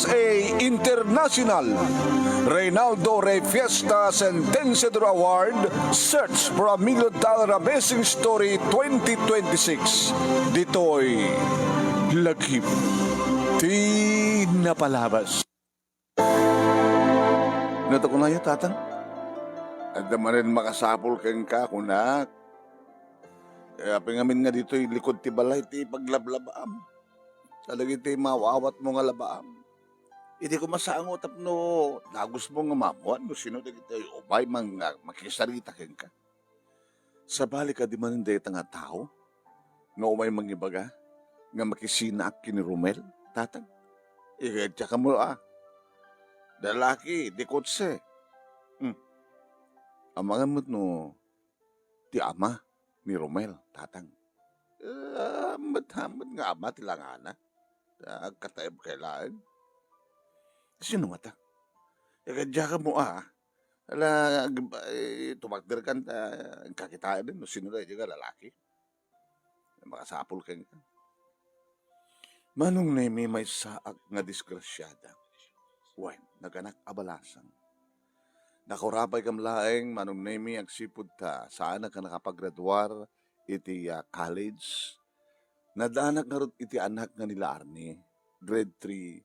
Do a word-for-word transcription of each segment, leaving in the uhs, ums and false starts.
A International, Reynaldo Rey Fiesta Sentenciador Award, Search for a Million Dollar Amazing Story twenty twenty-six. Ditoy lagip ti napalabas. Natakunayo, Tatang? Adda manen makasapul kenka, kunak. Eh, apay ngamin nga ditoy likod ti balay ti paglablabam? Kadagiti maawatmo nga labaam. Idi koma sango tapno dagusmo nga maammuan no sino dagiti umay nga makisarita kenka. Sabali kadi manen dayta nga tao nga umay mangibaga nga makisinaak ken ni Romel, Tatang? Ikadya kamo a. Lalaki, di kotse. Hmm. Amangan met no ti ama ni Romel, Tatang. Ah, met-, met nga ama ti langana. Ah, agkataeb kay laeng. Sino ngata? Ikadya kamo a. Ala, ag-, eh, tumakderkan ta, agkakitaen no sino daydi nga lalaki. Makasapul kenka. Manong Nemi, maysaak nga disgrasiada. Wen, naganak a balasang. Nakurapaykam laeng, Manong Nemi, agsipud ta saanak a nakapagraduar iti, ah, college. Nadaanak ngarud iti anak nga ni La Arnie, grade three,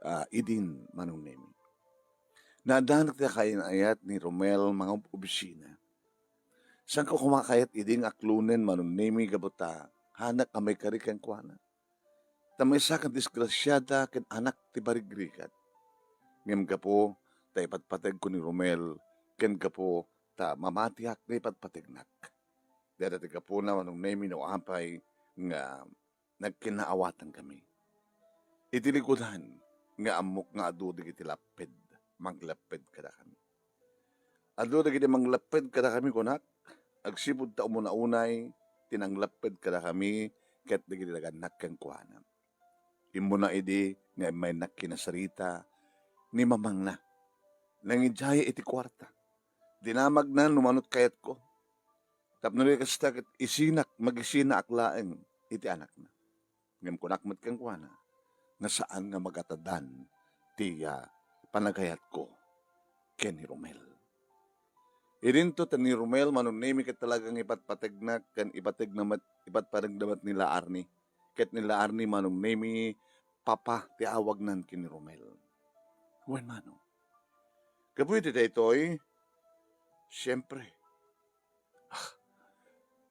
ah, idin, Manong Nemi. Nadaanak ti kayan-ayat ni Romel mangub-obisina. Saanko koma kayat idi nga aklonen, Manong Nemi, gapu ta hanak a maikari kenkuana. Ta maysa ket disgrasiada ken anak ti barigrigat. Ngem gapu ta ipatpategko ni Romel ken gapu ta mamatiak nga ipatpategnak. Dayta ti gapuna, Manong Nemi, no apay nga nagkinaawatankamin. Iti likudan nga ammok nga adu dagiti lapped, manglapped kadakami. Adu dagiti manglapped kadakami, kunak, agsipud ta umuna-unay ti nanglapped kadakami ket dagiti nagannak kenkuana. Immuna idi nga immaynak kinasarita ni mamangna. Nangidiay iti kuarta. Dinamagna no manut kayatko. Tapno di kasta ket isinak, magisinaak laeng iti anakna. Ngem kunak met kenkuana nga saan nga magatadan ti, ah, panagayatko ken ni Romel. Idinto ta ni Romel, Manong Nemi, ket talaga nga ipatpategnak ken ipategna met, ipatpategna met ni La Arnie. Ket ni La Arnie, Manong Nemi, papa ti awagnan ken ni Romel. Wen, Manong. Gapu iti daytoy, siempre, ah,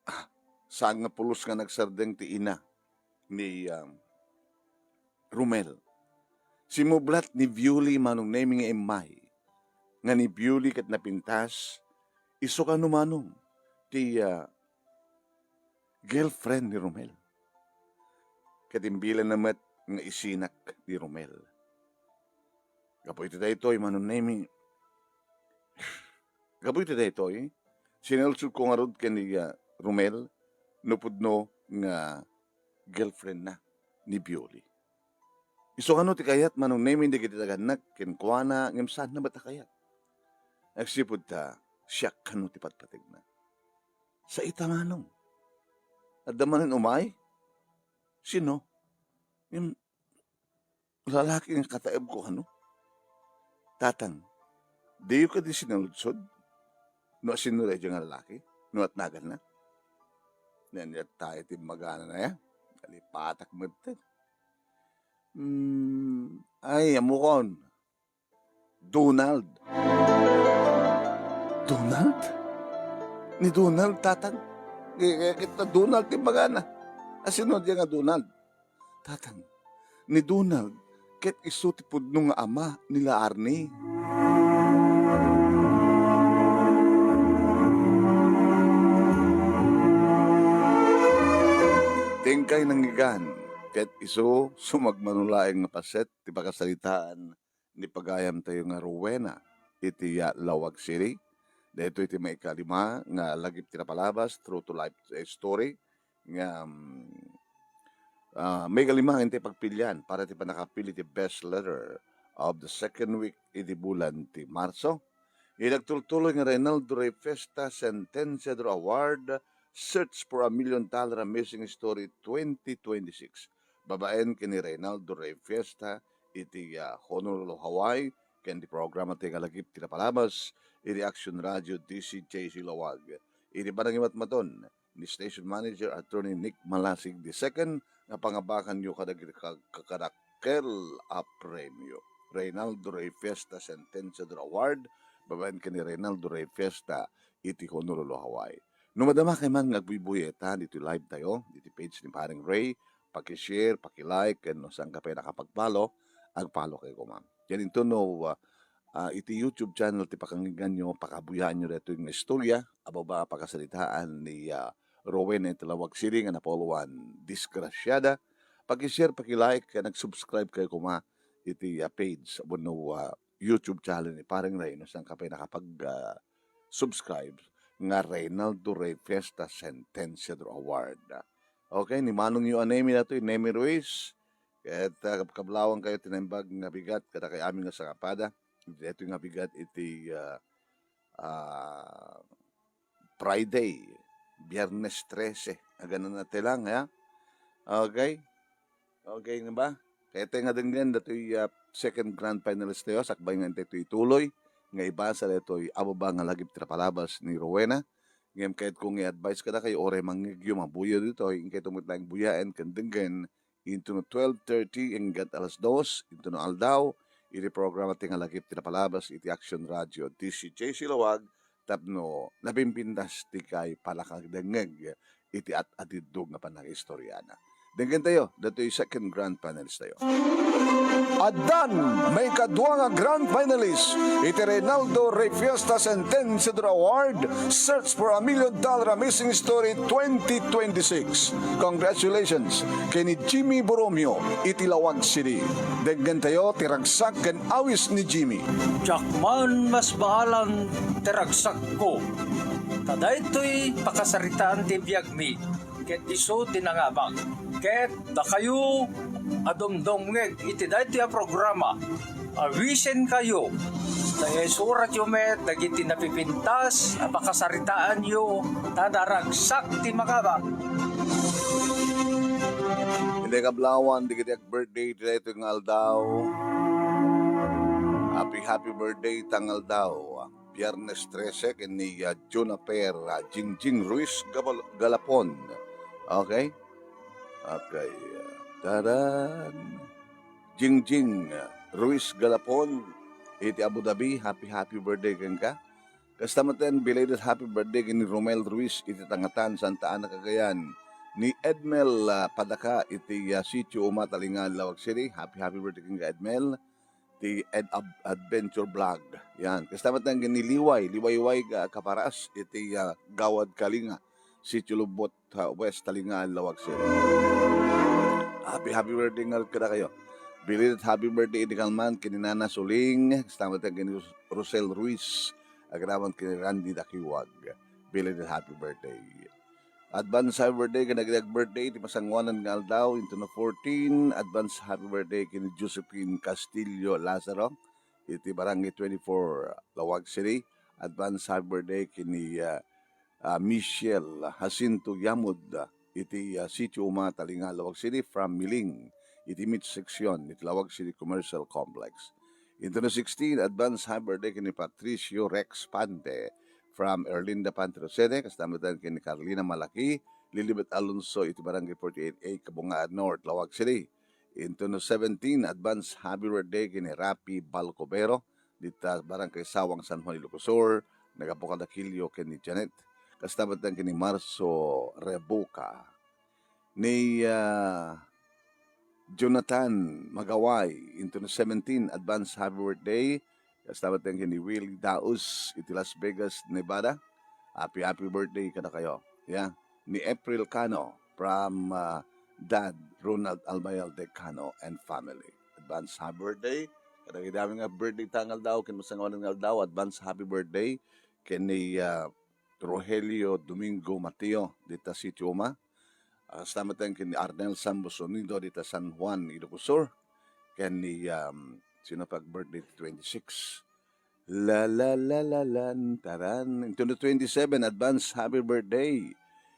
ah, saan nga pulos nga nagsardeng ti ina ni, um, Romel. Simmublat ni Violi, Manong Nemi, nga immay nga ni Violi ket napintas, isu kano, Manong, ti, ah, girlfriend ni Romel. Ket imbilanna met nga isinak ni Romel. Gapu iti daytoy, Manong Nemi, gapu iti daytoy, sinalsudko ngarud ken ni, ah, Romel no pudno nga girlfriendna ni Violi. Isu kano ti kayat, Manong Nemi, dagiti nagannak kenkuana, ngem saanna met a kayat. Agsipud ta siak kano ti patpategna. Saita, Manong. Adda manen umay? Sino? Ngem lalaki nga kataebko kano? Tatang, diyo kadi sinaludsod no asino daydi nga lalaki? No atnaganna? Naniat tayo ti magana na ya. Nalipatak met. Hmm, ay, ammokon. Donald. Donald? Ni Donald, Tatang? Kaya kita Donald ti magana. Asino di nga Donald? Tatang, ni Donald, ket isu ti pudno nga ama ni La Arnie. Ti inkay nangngegan, ket isu sumagmamano laeng nga paset ti pakasaritaan ni pagayamtayo nga Rowena iti, ah, Laoag City. Daytoy ti maikalima nga lagip ti napalabas, true to life, eh, story. Nga, mm, ah, maikalima nga intay pagpilian para ti pannakapili ti best letter of the second week iti bulan ti Marso. Iti nagtultuloy nga Reynaldo Rey Fiesta Sentenciador Award, Search for a Million Dollar Amazing Story twenty twenty-six. Babaen ken ni Reynaldo Rey Fiesta, iti, ah, Honolulu, Hawaii, ken ti programa ti Ngalagip ti Napalabas iti Action Radio D C J C Lawag. Iti panangimatmaton ni Station Manager Attorney Nick Malasig the second nga pangabakanyo kadagiti ka-, kakarakkel a premio. Reynaldo Rey Fiesta Sentenciador Award, babaen ken ni Reynaldo Rey Fiesta iti Honolulu, Hawaii. No madama kay man nga agbuybuya ita ditoy live tayo, ditoy page ni Paring Ray, paki-share, paki-like, ken no saan ka pay nakapag-follow, ag-follow kay koma. Ken intono, ah, ah, iti YouTube channel ti pakangngegganyo, pakabuyaanyo daytoy nga istorya, a baba pakasaritaan ni, ah, Rowena iti Lawag City nga napauluan disgrasiada. Paki-share, paki-like, ken ag-subscribe kay koma iti, ah, page wenno, ah, YouTube channel ni Paring Ray no saan ka pay nakapag, ah, subscribe nga Reynaldo Rey Fiesta Sentenciador Award. Okay, ni manongyo a Nemi daytoy, Nemi Ruiz. Ket, ah, kab-, kablawangkayo ti naimbag nga bigat kadakay amin nga sangapada. Daytoy nga bigat iti, ah, ah, Friday, Biyernes trese, aganana ti lang, ya. Okay? Okay na ba? Kayatay nga denggen datoy, ah, second grand finalist tayo, sakbay nga intay toy ituloy, nga ibasa daytoy a baba nga lagip ti napalabas ni Rowena. Ngem kayatko nga i-advise kadakayo, uray mangngegyo, mabuyaw ditoy, inkay tumutlaeng buyaen ken denggen, into no twelve thirty, inggad alas dos, into no aldaw, iti programa ti Ngalagip ti Napalabas iti Action Radio, D C J C Lawag, tapno nabimbindas ti kay palakagdengngeg iti at-adiddog nga panangistoriana. Denggen tayo, datoy second grand finalist tayo. Addan maikadua nga grand finalist iti Reynaldo Rey Fiesta Sentenciador Award, Search for a Million Dollar Amazing Story twenty twenty-six. Congratulations ken ni Jimmy Borromeo iti Lawag City. Denggen tayo ti ragsak ken awis ni Jimmy. Diak man masbaalan ti ragsakko, ta daytoy pakasaritaan ti biagmi, ket isu ti nangabak. Ket dakayo a dumdumngeg iti daytoy a programa, awisenkayo, ta isuratyo met dagiti napipintas a pakasaritaanyo, ta naragsak ti mangabak. Iti kablawan, dagiti ag-birthday iti daytoy nga aldaw. Happy, happy birthday, tang aldaw. Biyernes trese, ken ni, ah, Juniper, ah, Jingjing Ruiz Gabal-, Galapon. Okay? Okay, ah, taran. Jingjing, ah, Ruiz Galapon, iti Abu Dhabi, happy, happy birthday kenka. Kasta met ken belated happy birthday ken ni Romel Ruiz iti Tangatan, Santa Ana, Cagayan. Ni Edmel, ah, Padaka iti, ah, Sitio Uma, Talingaan, Lawag City. Happy, happy birthday kenka, Edmel. Ti Ed Ab-, Adventure Vlog. Yan. Kasta met ken ni Liway, Liwayway nga Kaparas iti, ah, Gawad Kalinga, Sitio Lubot, ha, West Talingaan, Lawag City. Happy, happy birthday ngarud kadakayo. Belated happy birthday iti kalman ken ni Nana Suling, kasta met ken ni Ros-, Rosel Ruiz, agraman ken ni Randy Dakiwag. Belated happy birthday. Advance happy birthday ken dagiti ag-birthday iti masangoanan nga aldaw, into no fourteen. Advance happy birthday ken ni Josephine Castillo Lazaro iti Barangay twenty-four, Lawag City. Advance happy birthday ken ni, ah, ah, Michelle Jacinto Yamud, ah, iti, ah, Sitio Uma, Talingaan, Lawag City, from Miling, iti midsection iti Lawag City Commercial Complex. Into no sixteen, advance happy birthday ken ni Patricio Rex Pante from Erlinda Pante Rosete, kasta met ken ni Carlina Malaki, Lilibet Alonso iti Barangay forty-eight A, Kabungaan North, Lawag City. Into no seventeen, advance happy birthday ken ni Rapi Balcobero, dita Barangay Sawang, San Juan, Ilocos Sur, nagapu kadakilyo ken ni Janet. Kasta met ken ni Marso Rebuca. Ni, ah, Jonathan Magaway, into no seventeen, advance happy birthday. Kasta met ken ni Willie Daus iti Las Vegas, Nevada. Happy, happy birthday kadakayo. Yeah. Ni April Cano from, ah, Dad Ronald Almayalde Cano and family. Advance happy birthday. Kadagiti amin nga birthday ta nga aldaw, ken masangoanan nga aldaw, advance happy birthday ken ni, ah, Rogelio Domingo Mateo dita Sitio Uma. Ah, kasta met ken ni Arnel Sambo Sonido dita San Juan, Ilocos Sur. Ken ni, um, sino pag-birthday ti twenty-six? La, la, la, la, lan, taran. Into the twenty-seven, advance happy birthday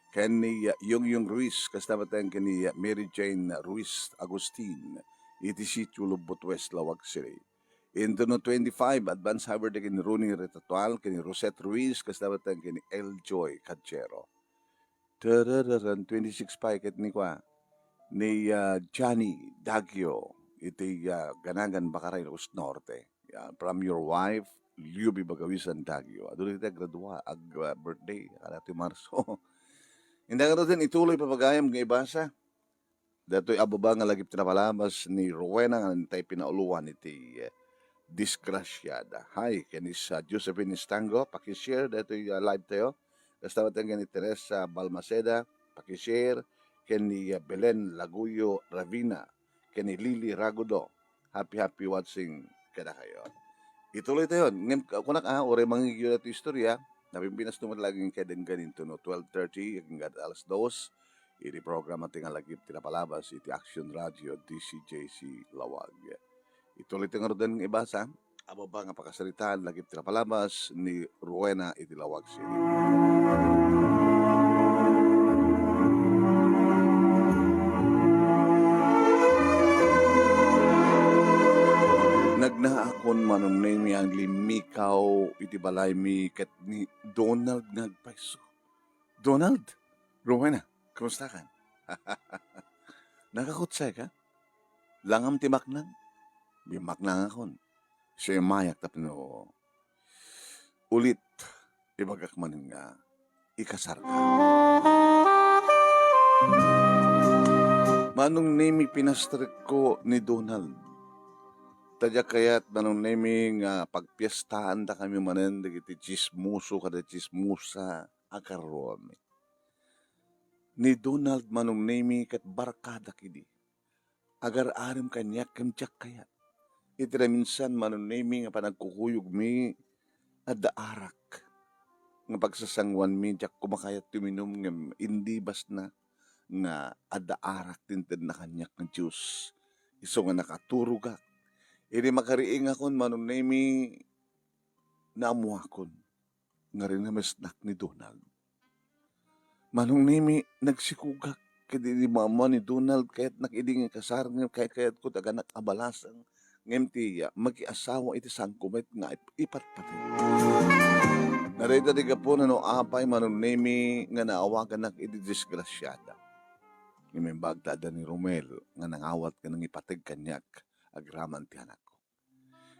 ken ni, uh, Yung Yung Ruiz, kasta met ken ni, uh, Mary Jane Ruiz Agustin. iti Sitio Lobbot West, Laoag City. Intono twenty-five, advance happy birthday ken Ronnie Retatual, ken Rosette Ruiz, kasta met ken Eljoy Cachero. Tarararan, twenty-six pay ket ni kua, ni, ah, Johnny Dagio, iti, ah, Ganagan, Bakaray, Ilocos Norte. Yeah, from your wife, Liubi Bagawisan Dagio. Adu dagiti agradua, ag-, ah, birthday, kada ti Marso. Inda ngaruden, ituloy pay gayam nga ibasa. Datoy a baba nga lagip ti napalabas ni Rowena nga intay pinauloan iti, eh, disgrasiada. Hi, ken ni sa Josephine Estango, paki-share datoy, ah, live tayo. Kasta met ken ni Teresa Balmaceda, paki-share, ken ni, ah, Belen Laguyo Ravina, ken ni Lily Ragudo. Happy, happy watching kadakayo. Ituloy tayo. Ngem, kunak, ah, uray mangigyo ti istorya, napimpinas naman lagi kay denggan intono twelve thirty, agingga alas dos, iti programa ti nga lagip ti napalabas iti Action Radio, D C J C Laoag. Ituloy ti ngaruden nga ibasa, a baba nga pakasaritaan lagip ti napalabas ni Rowena iti Laoag City. Nagnaakon, Manong Nemi, a limmikaw iti balaymi ket ni Donald nga agpayso. Donald, Rowena, kumusta kan? Nakakutsay ka? Langam ti maknang? Bimmaknangakon. Siya mayak tapno ulit ibagak manen nga ikasarka. Manong Nemi, pinastrek ko ni Donald. Ta diak kayat, Manong Nemi, nga pagpiestaandakami manen dagiti tsismoso kada tsismosa a karuami. Ni Donald, Manong Nemi, ket barkadak idi. Agar-arem kaniak ngem diak kayat. Iti naminsan, Manong Nemi, nga panagkukuyogmi, adda arak. Nga pagsasangoanmi, diak koma kayat tuminum ngem indibasna nga adda arak ti intedna kaniak nga Dios. Isu nga nakaturogak. Idi makariingakon, Manong Nemi, naammoakon nga rinamesnak ni Donald. Manong Nemi, nagsikogak ket idi maammoan ni Donald, kayatnak idi nga ikasar, ngem kayat-kayatko ti aganak a balasang, ngem ti, ah, makiasawa iti sangko met nga ip-, ipatpateg. Nadayta ti gapuna no apay, Manong Nemi, nga naawaganak idi disgrasiada. Ngem imbag ta adda ni Romel nga nangawat nga nangipateg kaniak agraman ti anakko.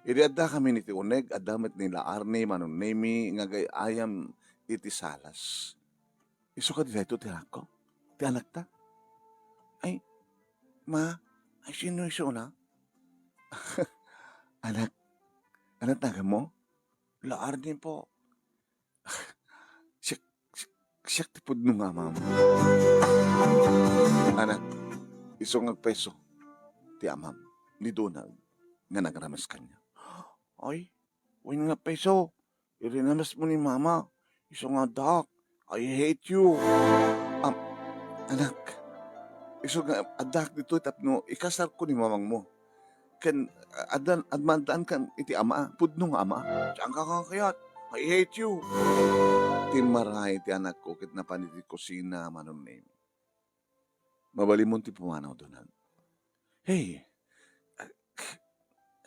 Idi addakamin iti uneg, adda met ni La Arne, Manong Nemi, nga agay-ayam iti salas. Isu kadi daytoy ti anakko? Ti anakta? Ay, ma, ay, sino isuna? Anak, anak, nagan mo? La Arne po. Siak, siak, siak ti pudno nga amam. Anak, isu nga agpayso ti amam ni Donald nga nagrames kaniak. Ay, wen nga agpayso, irinamesmo ni mama, isu nga addaak. I hate you. Am, anak, isu nga addaak ditoy tapno ikasarko ni mamangmo. Ken, ah, addan, admandaankan iti ama, pudno nga ama. Saan ka nga kayat? I hate you. Timmaray ti anakko ket napan iti kusina, Manong Nemi. Mabalinmon ti pumanaw, Donald. Hey, ah,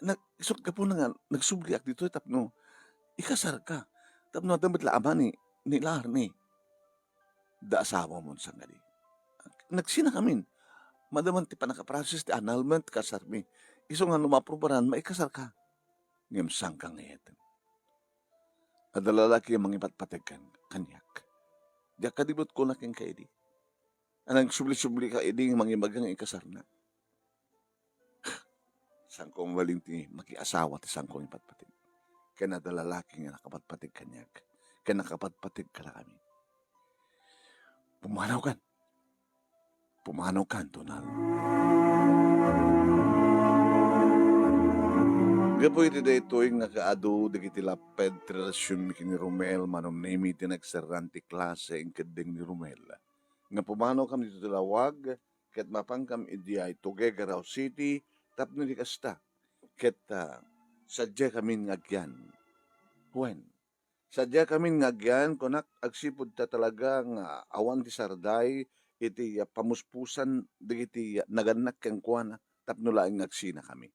nag-, isut gapuna nga nagsubliak ditoy tapno ikasarka. Tapno adda met la ama ni, ni La Arne. Da asawamon sangadi. Nagsinakamin. Madaman ti pannakaprocess ti annulment ti kasarmi. Isu nga no maaprubaran, maikasarka. Ngem saanka nga iyaten. Adda lalaki a mangipatpateg kan-, kaniak. Diak kadi met kuna kenka idi. A nagsubli-sublika idi nga mangibaga nga ikasarna. Saanko mabalin ti makiasawa ti saanko nga ipatpateg. Ken adda lalaki nga nakapatpateg kaniak. Ken nakapatpateg kadakami. Pumanawkan. Pumanawkan, Donald. Gapu iti daytoy nga kaadu dagiti lapped ti relasionmi ken ni Romel, Manong Nemi, ti nagserraan ti klase inkeddeng ni Romel nga pumanawkami ditoy Laoag ket mapankami idiay Tuguegarao City tapno di kasta, ket, ah, sadiakamin nga agyan. Wen, sadiakamin nga agyan, kunak, agsipud ta talaga nga awan ti sarday iti, ah, pamuspusan dagiti, ah, nagannak kenkuana. tapno laeng nga agsinakami.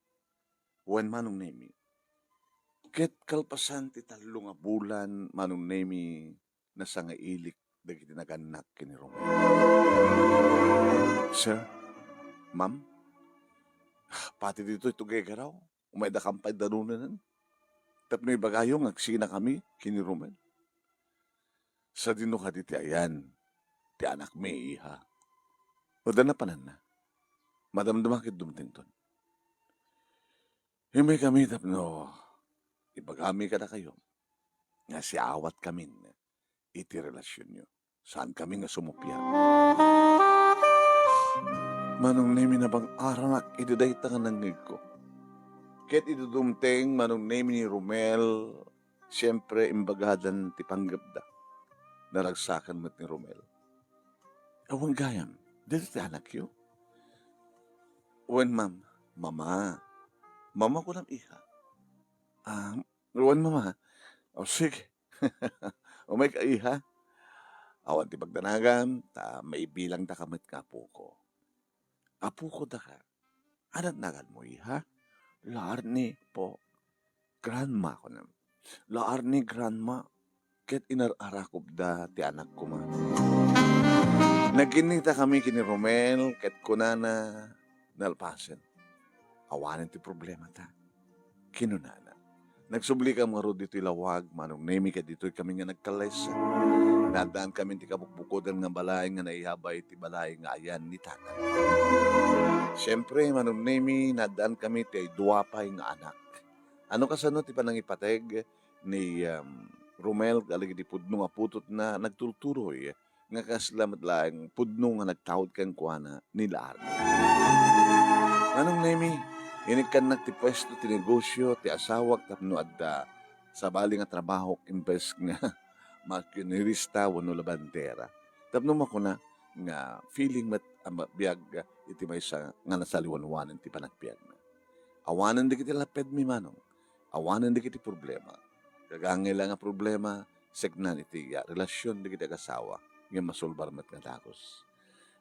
Wen, Manong Nemi, ket kalpasan ti tallo nga bulan, Manong Nemi, nasangailik dagiti nagannak ken ni Romel. Sir, ma'am, pati ditoy ti gagaraw, umaydakam pay danunen tapno ibagayo nga agsinakami ken ni Romel. Sadino kadi ti ayan ti anakmi, iha? Adda napananna. Madamdama ket dumtengton. Immaykami tapno ibagami kadakayo nga siawatkamin iti relasionyo. Saankami nga sumuppiat. Manong Nemi, nabang-aranak iti dayta nga nangngegko. Ket idi dumteng Manong Nemi ni Romel, siempre, imbagadan ti panggepda. Naragsakan met ni Romel. Awan gayam, dayta ti anakyo? Wen, ma'am. Mama. Mama kunam, iha. Ah, wen, mama. O, sige. Umayka, iha. Awan ti pagdanagam, ta maibilangdaka met nga apoko. Apoko daka. Ania ti naganmo, iha? Larni, po. Grandma, kunam. Larni, grandma. Ket inar-arakupda ti anak koma. Nagkinnitakami ken ni Romel ket kunana nalpasen, "Awanen ti problemata," kinunana. Nagsublikami ngarud ditoy lawag, Manong Nemi, ket ditoykami nga nagkalles. Naaddaankamin ti kabukbukodan nga balay nga naihabay iti balay nga ayan ni Tata. Siempre, Manong Nemi, naaddaankami ti dua pay nga anak. Ano kasano ti panangipateg ni, um, Romel kadagiti pudno nga putotna nagturturoy nga kasla met laeng pudno nga nagtaud kenkuana ni Larni. Manong Nemi, inikkannak ti puesto ti negosio ti asawak tapno adda sabali nga trabahok imbes nga makinirista wenno labandera. Tapno makuna nga feeling met a biag iti maysa nga nasaliwanwanen ti panagbiagna. Awanen dagiti lapedmi, Manong. Awanen dagiti problema. Gagangay la nga problema, seknan iti, ah, relasion dagiti agasawa, ngem masulbar met nga dagus.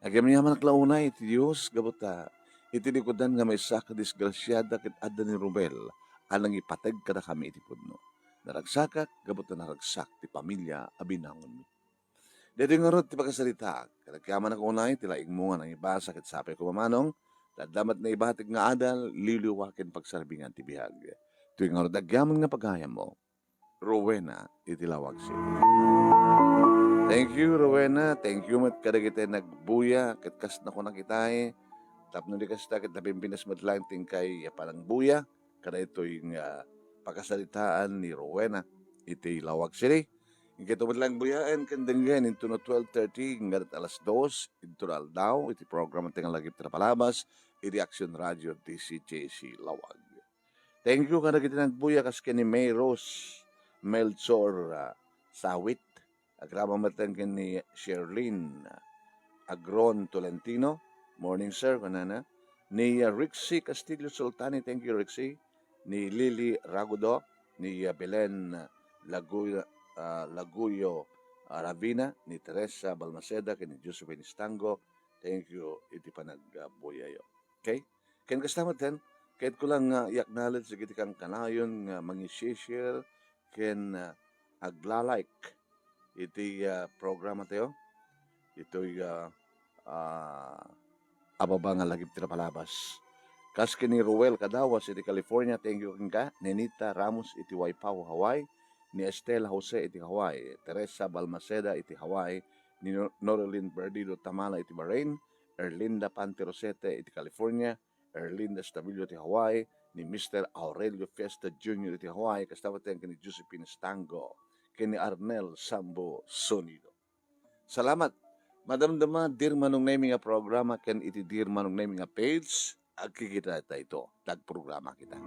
Agyamanak la unay iti Dios gapu ta iti likudan nga maysa a kadisgrasiada ket adda ni Romel a nangipateg kadakami iti pudno. Naragsakak gapu ta naragsak ti pamilia a binangonmi. Daytoy ngarud ti pakasaritaak. Ket agyamanak unay ti laingmo nga nangibasa ket sapay koma, Manong, ta adda met naibatik nga adal, liwliwa ken pagsarbingan ti biag. Daytoy ngarud agyaman nga pagayammo, Rowena iti Lawag City. Thank you, Rowena. Thank you met kadagiti nagbuya ket kas nakunak itay. Tapno di kasta ket napimpinas met laeng ti inkay panangbuya kadaytoy nga pakasaritaan ni Rowena iti Lawag City. Inkay met laeng buyaen ken denggen intono twelve thirty, inggana alas dos, intono aldaw, iti programa ti Lagip ti Napalabas, iti Action Radio D C J C Lawag. Thank you kadagiti nagbuya kas ken ni May Rose, Melchor, ah, Sawit, agraman met ken ni Sherlyn, ah, Agron Tolentino. Morning, sir, kunana. Ni, ah, Rixie Castillo Sultani, thank you, Rixie. Ni Lily Ragudo, ni, ah, Belen, ah, Laguyo, ah, Laguyo, ah, Ravina, ni Teresa Balmaceda, ken ni Josephine Estango, thank you iti panagbuyayo. Okay? Ken kasta met, ket ko lang nga i-acknowledge dagiti kankanayon nga mangi-share ken, ah, agla-like iti, ah, programa tayo. Itoy, ah, ah, ababa nga Lagip ti Napalabas. Kas ken ni Ruel Cadawas iti California, thank you kenka. Nenita Ramos iti Waipahu, Hawaii. Ni Estela Jose iti Hawaii. Teresa Balmaceda iti Hawaii. Ni Nor-, Norelin Perdido Tamala iti Bahrain. Erlinda Pante Rosete iti California. Erlinda Estabillo iti Hawaii, ni Mister Aurelio Fiesta Junior iti Hawaii, kasta met ken ni Josephine Estango, ken ni Arnel Sambo Sonido. Salamat. Madamdama, Dear Manong Nemy nga programa ken iti Dear Manong Nemy nga page, agkikita tayo, tagprograma kita.